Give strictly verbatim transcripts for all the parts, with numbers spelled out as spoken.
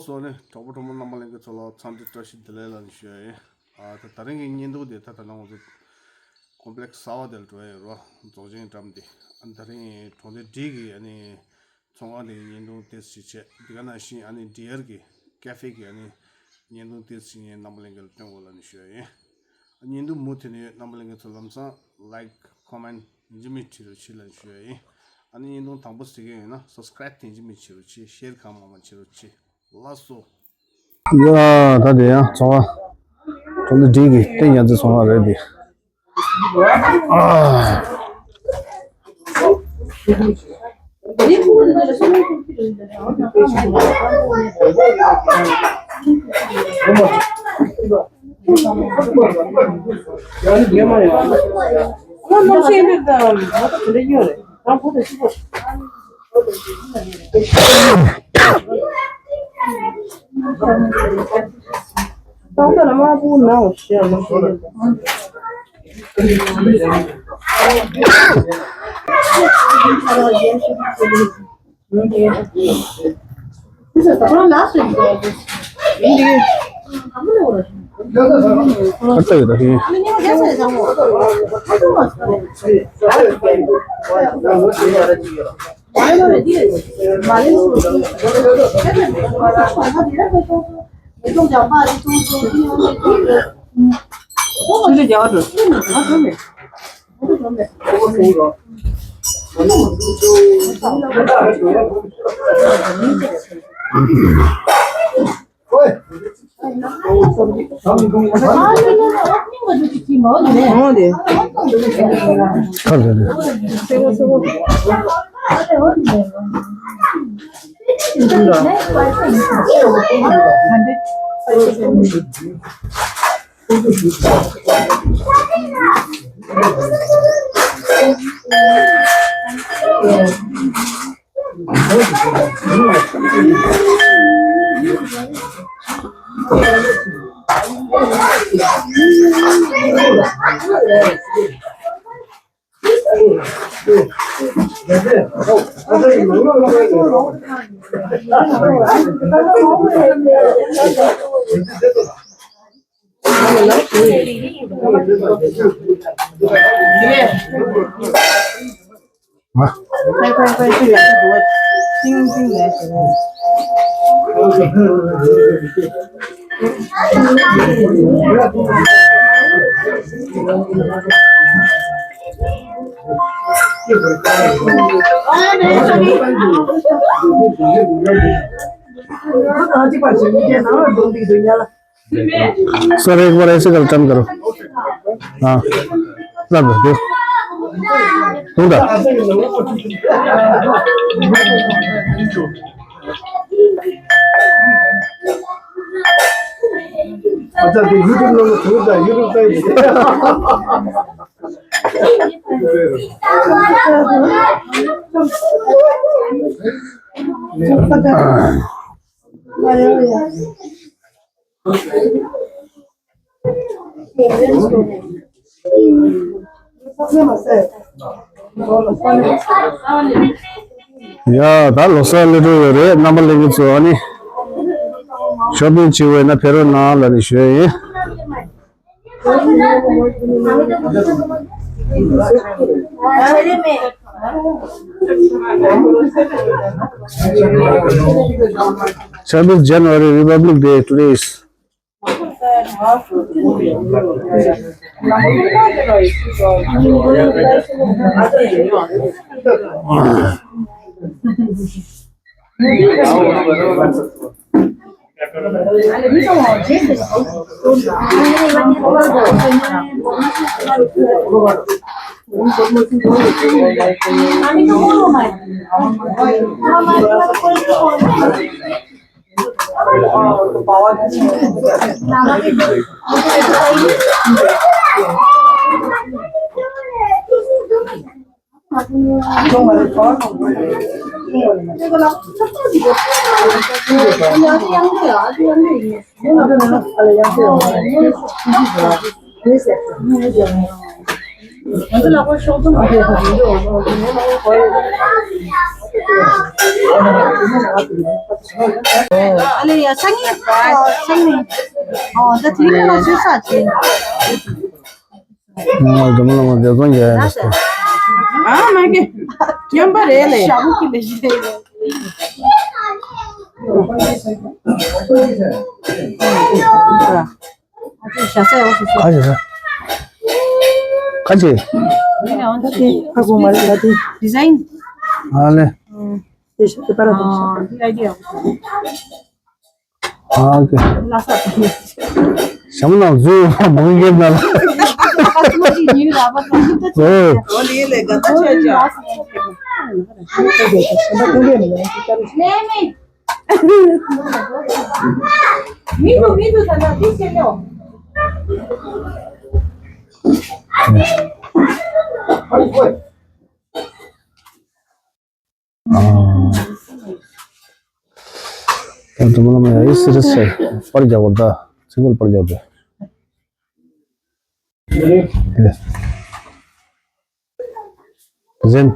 སོགས་ནི་གྲོགས་པོ་གྲོགས་མོ་རྣམ་པ་ལྷན་རྒྱས་ཚོ་ལ་འཚམས་འདྲི་བཀྲ་ཤིས་བདེ་ལེགས་ལ་ནི་ཞུ་ཡ་ཡིན། ཨ་ད་ད་རིང་གི་བརྙན་ཐུང་དེ་ད་ད་ནང་ང་ཚོ་ཀོམ་པི་ལེགས་གསར་པ་དེ་ལ་འགྲོ་ཡ་ཡོད་རོ། རྫོགས་ཆེན་འགྲམ་དེ། ཨ་ད་རིང་གྲོང་སྡེ་འབྲིང་གི་ཨ་ནི་ཚོང་ཁང་དེ་གི་བརྙན་ཐུང་ཏོག་ཙམ་ཞིག་བྱས། དེ་ག་ནང་བཞིན་ཨ་ནི་འབྲི་གཡག་གི་ཀ་ཧྥེ་གི་ཨ་ནི་བརྙན་ཐུང་ཏོག་ཙམ་ཞིག་ངས་རྣམ་པ་ལྷན་རྒྱས་ལ་སྟོན་དགོས་ལ་ནི་ཞུ་ཡ་ཡིན། ཨ་བརྙན་ཐུང་མུ་མཐུད་ནས་ཡོད། རྣམ་པ་ལྷན་རྒྱས་ཚོ་ལམ་སང་ལའིཀ་ཀོ་མེན་ཊི་ཡིན་གཅིག་མིན་གཅིག་བྱེད་རོགས་བྱེད་ལ་ཞུ་ཡ་ཡིན། ཨ་ནི་བརྙན་ཐུང་དང་པོ་གཟིགས་མཁན་ཡོད་ན་སབ་སི་ཀ་རེབ་དེ་ཡིན་གཅིག་མིན་གཅིག་བྱེད་རོགས་བྱེད། ཤེར་གང་མང་མང་བྱེད་རོགས་བྱེད། ལགས་སོ། ཡ་ད་དེ་ཡང་ཚོང་ཁང་། གྲོང་སྡེ་འབྲིང་གི་བསྟན་རྒྱ་མཚོའི་ཚོང་ཁང་རེད་འདི། ཨ། सर, एक बार ऐसे गलत करो। हाँ, रख दो, दो। तुम रख। अच्छा, तो YouTube नंबर छोड़ दे, YouTube पे। ཡ། ད་ལོ་གསར་སླེབས་འགྲོ་ཡོད་རེད། རྣམ་པ་ལྷན་རྒྱས་ཚོ་ཨ་ནི་ཤོ་པིང་བྱེད་འོས་ན་ཕེབས་རོགས་གནང་ལབ་ནས་ཞུ་ཡ་ཡིན། Happy January Republic Day today is. ཨ་ལེ་ཡ་སང་ཉིན་སང་ཉིན། ཨོ་ད་དེ་རིང་ལ་བཟོས་ས་ཅིག་ང་རྒན་མོ་ལ་ང་རྒྱལ་ཚོང་རྒྱག་ཡ་ཨ་མ་གི་སྐྱོན་པ་རེད་ལེ། ཞྭ་མོ་གི་ལེ་ཞིག་རེད། ཁ་ཅིག་ཁ་ཅིག་ཁ་ཅིག་ཁ་ཁོ་མ་རེད་ཁ་ཅིག་ཌི་ཛའིན། ཨ་ལེ། དེ་ཤ་དེ་པར་ར་དེ་ཤ། ཨ་ཨོ་ཁེ། ཞྭ་མོ་ནང་འཛུལ་མང་གེ་ན་ལ། ཨོ། མི་འདུག་མི་འདུག་ད་ན་དེ་བཤད་ལོ། ཨ། ད་དུ་མ་ལ་མ་ཡ་ཡི་སི་རི་སི་པར་རྒྱག་པར་ད་ཚིག་གོལ་པར་རྒྱག་པ། ཟིན།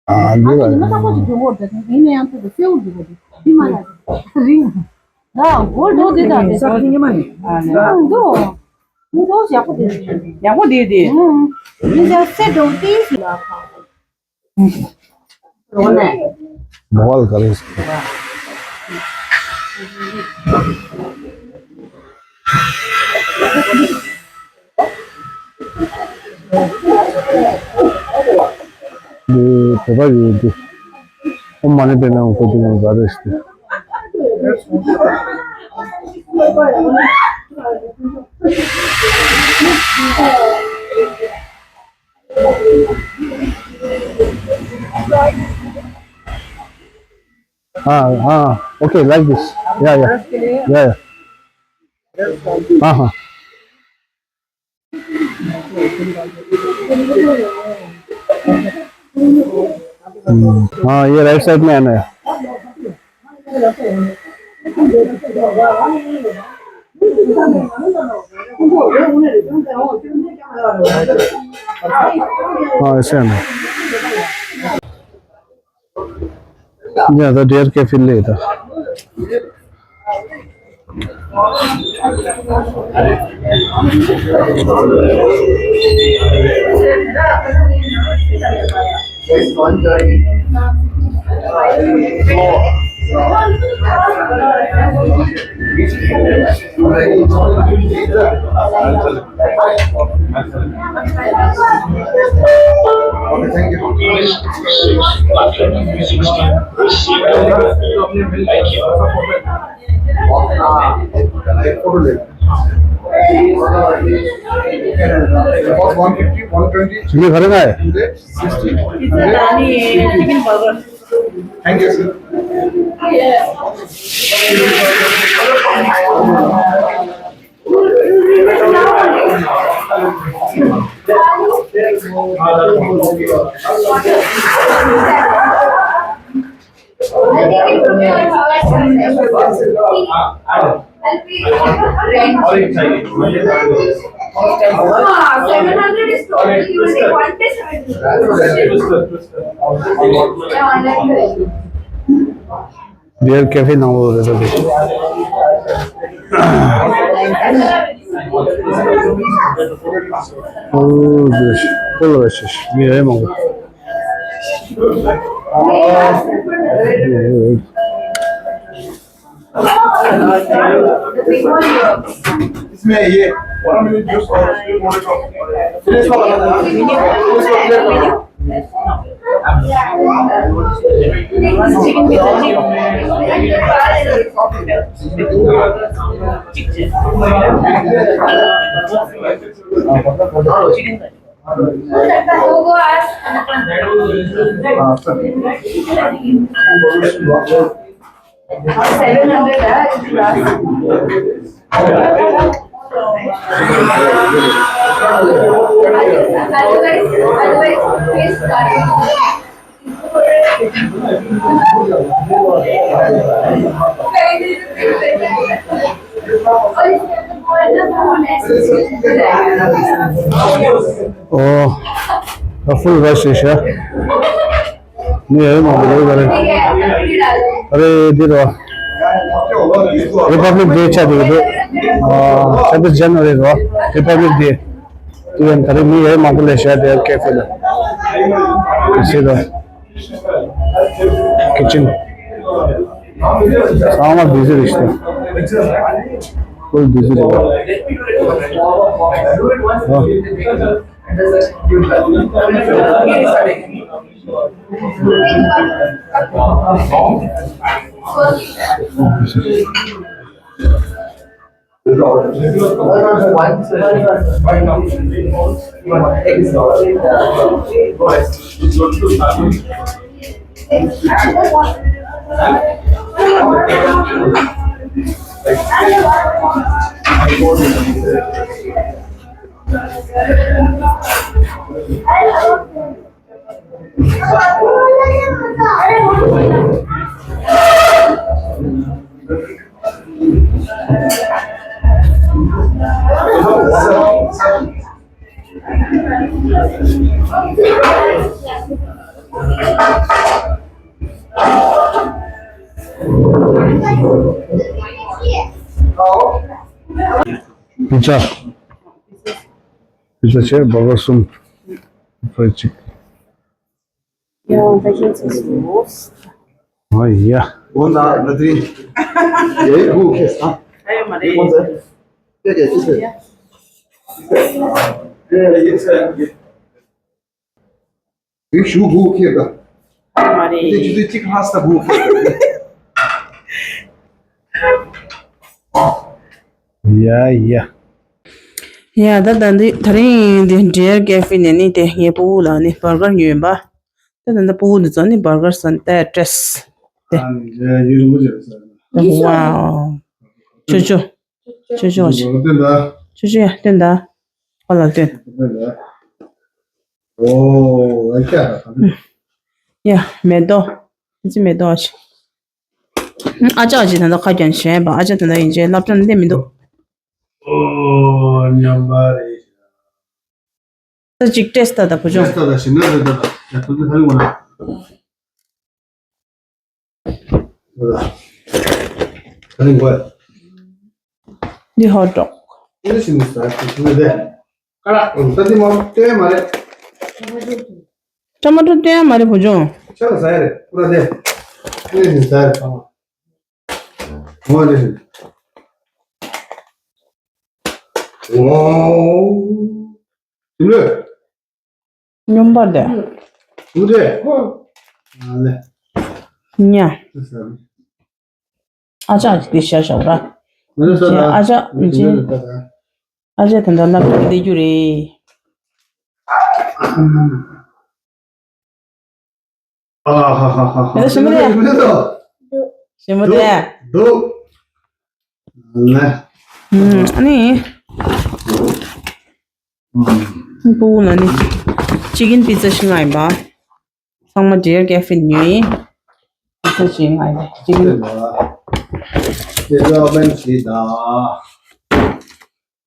ཨ་འདི་ལ། ཨ་ནི་མ་ཐག་པ་ཞིག་འགྲོ་འོར་ད་ཡིན་ན་ཡང་ཚོད་དུ་སེའུ་འགྲོ་འོར་འདི་མ་ལ་རིང་། ད་སྒོར་འགྲོ་འདི་དང་འདི་སོགས་ཉི་མ་ནི། ཨ་འདུག་མི་འདུག་ཡག་པོ་འདི། ཡག་པོ་འདི་འདི། ཨུམ། མི་འདི་སེ་འགྲོ་ཏིས་ལ། མོ་བལ་ག་རེ། འདི་བོད་པ་ཡོད་འདི། ཨོཾ་མ་ཎི་པདྨེ་ཧཱུྃ་ཁོ་འདི་ནང་ག་རེ་ཞིག Ah, ah, okay, like this. Yeah, yeah. Yeah, yeah. Uh-huh. हम्म, हाँ, ये राइट साइड में आना है। हाँ, ऐसे आना है। या तो डेयर के फिर लेता। Thank you, sir. Seven hundred is totally unique, one day seventy. Beer cafe ནང་ལོགས་རེད་པས། ཨོ་ཟེར། ཀོ་ལ་ར་ཤེས་མི་རེ་མང་པོ། इसमें ये वाटरमेलन जूस और स्वीट पोटैटो। फ्रेश वाला बनाना। फ्रेश वाला flavour. Oh, a full rush is here. ནི་ཡོད་མང་པོ་ཡོད་རེད། ཨ་རེ་འདི་རོ། Republic Day ཆགས་འདུག་འདུག་ཨ། Twenty January རོ། Republic Day། དེ་ཡང་ད་རེས་མི་ཡོད་མང་པོ་ལས་བྱས་ཏེ་ཀེ་ཧྥེ་ལ། ཁི་ཆན། ཚང་མ་བི་ཟི་རེད་ཤག་ཧྥུལ་བི་ཟི་རེད། ཨ། Pizza. Pizza བྱས། བར་གར་གསུམ། fried chicken. ཡང་ད་ཅི་ཚོད་སོང་། ཨ་ཡ། འོ་ན་ན་དེ་རིང་། ཡའི་སྒུག་ཁེ་ས། ཨ་ཡ་མ་རེད། ཡའི་སྒུག་ཁེ་ས། ཡ་ཡ་ཅི་ཚོད། ཡའི་ཡའི་ཚོད། ཡའི་ཞུ་སྒུག་ཁེ་ས། ཨ་ཡ་མ་རེད། དེ་ཅི་ཚོད་ཅིག་ཧ་ས་སྒུག་ཁེ་ས། ཡ་ཡ། ཡ་ད་ད་འདི་ད་རིང་འདི་ཌི་ཡར་ཀེ་ཧྥེ་ནས་ནི་དེ་ངའི་སྤུ་གུ་ལ་ནི་བར་གར་ཉོས་པ། ད་ད་ད་སྤུ་གུ་འདི་ཚོ་ནི་བར་གར་ཟ་ནི་ཏའི་ཀྲེས། དེ། ཨ་ནི་ཡ་ཡུ་རུ་ཅེ་ས། ཝའོ། ཅོ་ཅོ། ཅོ་ཅོ་ཅོ་ཅོ་ཅོ་ཅོ་ཅོ་ཡ་སྟོན་ད། ཅོ་ཅོ་ཡ་སྟོན་ད། ཁོ་ལ་སྟོན། སྟོན་ད། ཨོ་ཨ་ཅག་ད། ཡ་མེ་ཏོག་ཨ་ཅེ་མེ་ཏོག་ཨ་ཅེ། ཨ་ཅག་ཅིག་ད་ལྟ་ཁ་རྒྱན་བྱས་པ། ཨ་ཅག་ད་ལྟ་ཡིན་ཅེ་སློབ་གྲྭ་ནས་སླེབས་མི་འདུག་ཨོ་ཉམས་པ་རེད། ད་ཅིག་ཀྲེས་ད་ད་བུ་ཆུང་། ཀྲེས་ད་ད་ཞིམ་ན་རེད་ད་ད། ཡ་ད་ད་ད་རིང་བ་ན། ད་ད་ད་རིང་བ། འདི་ཧོ་ཊི་ཌོག་འདི་ཞིམ་ས་ཞིམ་ན་རེད། ཀ་ར་ད་འདི་མ་སྟོན་མ་རེད། ཊ་མ་ཊོ་སྟོན་ཡ་མ་རེད་བུ་ཆུང་། ཆ་ལ་ཟ་ཡ་རེད། ཀུ་ར་དེ། ཨེ་ནི་ཟ་ཡ་རེད་ཚང་མ། ངོ་རེ་རེ། ངོ་། ཞིམ་ལོས། སྨྱོན་པ་དེ། ཞིམ་དེ། ཨ་ལེ། ཉ། ཨ་ཅག་འདི་ཤ་ཤ་ར། མི་ལ་ས་ད། ཨ་ཅག་མི་ལ་ས་ད། ཨ་ཅག་ད་ལྟ་སློབ་གྲྭ་སླེབས་རྒྱུ་རེད། ཨ་ཧ་ཧ་ཧ་ཧ། མི་ལ་ཞིམ་པོ་རེད། ཞིམ་པོ་རེད། འདུག་ལ། ཨ་ནི། སྤུ་གུ་ལ་ནི་ཅི་ཀེན་པི་ཛ་ཞིག་མངགས་ཡིན་པ། ཚང་མ་ཌི་ཡར་ཀེ་ཧྥེ་ཉོས་ཡིན། པི་ཛ་ཞིག་མངགས་ཡིན་པ། ཅི་ཀེན།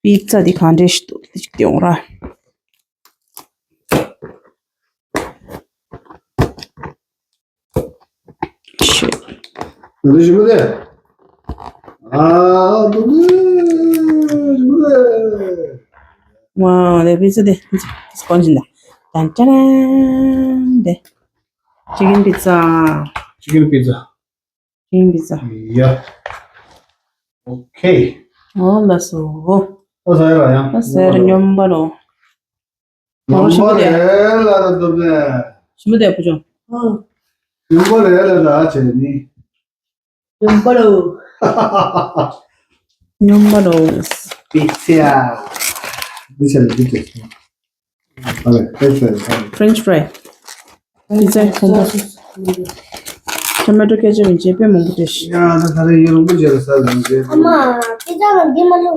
པི་ཛ་འདི་གང་འདྲ་ཞིག་འདུག་དེ་ཅིག་སྟོན་ར། ང་ཚོ་ཞིམ་པོ་དེ། ཨ་འདུག་ཞིམ་པོ་དེ། ཝའོ། དེ་པི་ཛ་དེ་སྤོན་ཇི་ན། ཏན་ཏན་དེ། ཅི་ཀེན་པི་ཛ། ཅི་ཀེན་པི་ཛ། ཅི་ཀེན་པི་ཛ། ཡ། ཨོ་ཁེ། ཨོ་ལགས་སོ། ཨོ་ཟ་ཡ་ར་ཡང་། ཨོ་ཟ་ཡ་ར་སྨྱོན་པ་རོ། ཨོ་ཞིམ་པོ་དེ། ལ་ར་འདུག་ནས། ཞིམ་པོ་དེ་བུ་ཆུང་། ཨ། ཞིམ་པོ་རེད་ལ་ར་བྱས་ནི། ཞིམ་པོ་རོ། སྨྱོན་པ་རོ། པི་ཛ། འདི་བྱས་ནས་འདི་བྱས། ཨ་ལེ། French fry། French fry། པི་ཛ་ཁོང་པ། ཊོ་མེ་ཊོ་ཀེ་ཅབ་ཡིན་ཅེས་དཔེ་མང་པོ་སྤྲད་ཤག་ཡ་ད་ད་རེས་ཡུན་རིང་པོ་བྱས་ལ་ཟ་ལ་འདྲེ། ཨ་མ། པི་ཛ་ལ་འདི་མ་བླུགས་ར།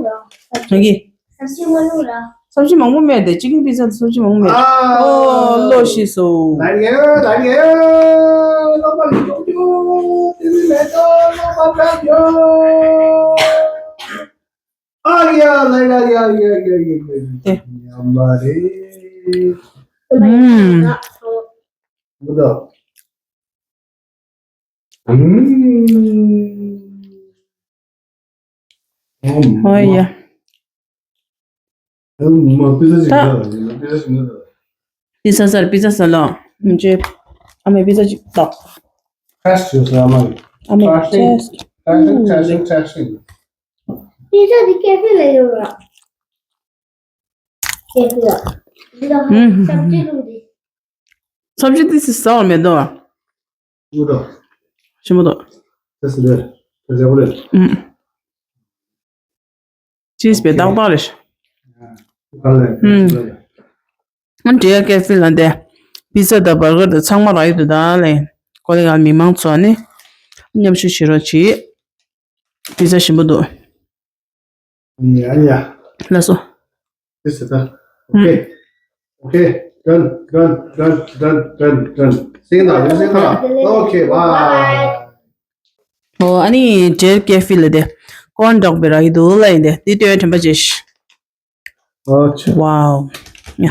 གང་གི། སབ་ཇི་མ་བླུགས་ར། སབ་ཇི་མང་པོ་མེད་དེ། ཅི་ཀེན་པི་ཛ་དང་སབ་ཇི་མང་པོ་མེད། ཨ། ཨོ་ལོ་ཤི་སོ། ལ་ཡ་ལ་ཡ། ལོ་པ་ལ་ཅོག་ཅོག་དེ་ནི་མེད་ད་ལོ་པ་ལ་ཅོག་ཨ་ཡ་ལ་ཡ་ཡ་ཡ་ཡ་ཡ་ཡ། དེ། ཉམས་པ་རེད། ཨུམ། མི་འདུག་ཨོ་ཡ། ཨ་མ་པི་ཛ་ཞིག་ད་ལ་ཡིན་ན་པི་ཛ་ཞིག་ན་ད། པི་ཛ་ཟ་ར་པི་ཛ་ཟ་ལ། ཨམ་ཅེ། ཨ་མའི་པི་ཛ་ཅིག་ད། ཁྲེ་ཤི་ཡོད་ས་ཨ་མ་ཡིན། ཨ་མའི་ཁྲེ་ཤི། ཁྲེ་ཤི་ཁྲེ་ཤི་ཁྲེ་ཤི། པི་ཛ་འདི་ཀེ་ཧྥེ་ལ་ཡོད་ར། ཀེ་ཧྥེ་ལ། འདི་ལ་ཧ་ཨུམ། སབ་ཇི་ལུང་འདི། སབ་ཇི་འདི་སི་ཟ་བ་མེད་དོ། ཞིམ་པོ་འདུག་ཞིམ་པོ་འདུག་ཏེས་ལེ། ཏེས་ལེ་པོ་ལེ། ཨུམ། ཅིས་པའི་ཏག་ཏག་རེད། ག་ལེ། ཨུམ། ཨ་འདྲེ་ཡ་ཀེ་ཧྥེ་ལ་འདི། པི་ཛ་དང་བར་གར་དང་ཚང་མ་རག་ཡོད་དུ་ད་ལེ། ཀོ་ལེ་ག་མི་མང་ཚོ་ནི། མཉམ་ཞུགས་བྱེད་རོགས་གྱིས། པི་ཛ་ཞིམ་པོ་འདུག་ཡ་ཡ། ལགས་སོ། This is the. Okay. Okay. Done, done, done, done, done, done. Sing now, you sing now. Okay, bye. ཨོ་ཨ་ནི་འདྲེ་ཡ་ཀེ་ཧྥེ་ལ་དེ། ཀོན་འདྲ་པོ་རག་གི་འདུག་ལབ་ཡིན་དེ། འདི་སྟོན་དྲན་པ་བྱེད་ཤིག་ཨོ་ཆ། Wow. ཡ། ཨ།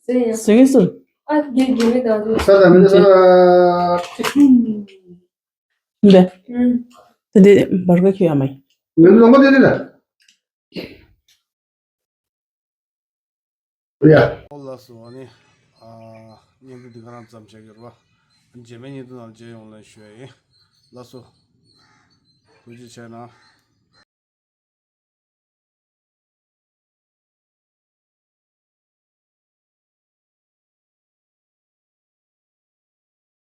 ཟེར་ཡ། ཟེར་གི་སུ། ཨ་དགེ་དགེ་མི་དང་དུ། ས་དང་མི་ས། འདི། ཨུམ། དེ་དེ་བར་ག་ཁྱོད་ཡ་མ་ཡིན། མི་ལོང་པ་དེ་དེ་ལ། ཡ། ཨོ་ལགས་སོ། ཨ་ནི། ཨ། བརྙན་ཐུང་འདི་ག་རང་ཙམ་བྱ་གི་རེད་བ། རྗེས་མའི་བརྙན་ཐུང་ནང་མཇལ་ཡོང་ལ་ཞུ་ཡ་ཡིན། ལགས་སོ། ཐུགས་རྗེ་ཆེ་གནང་།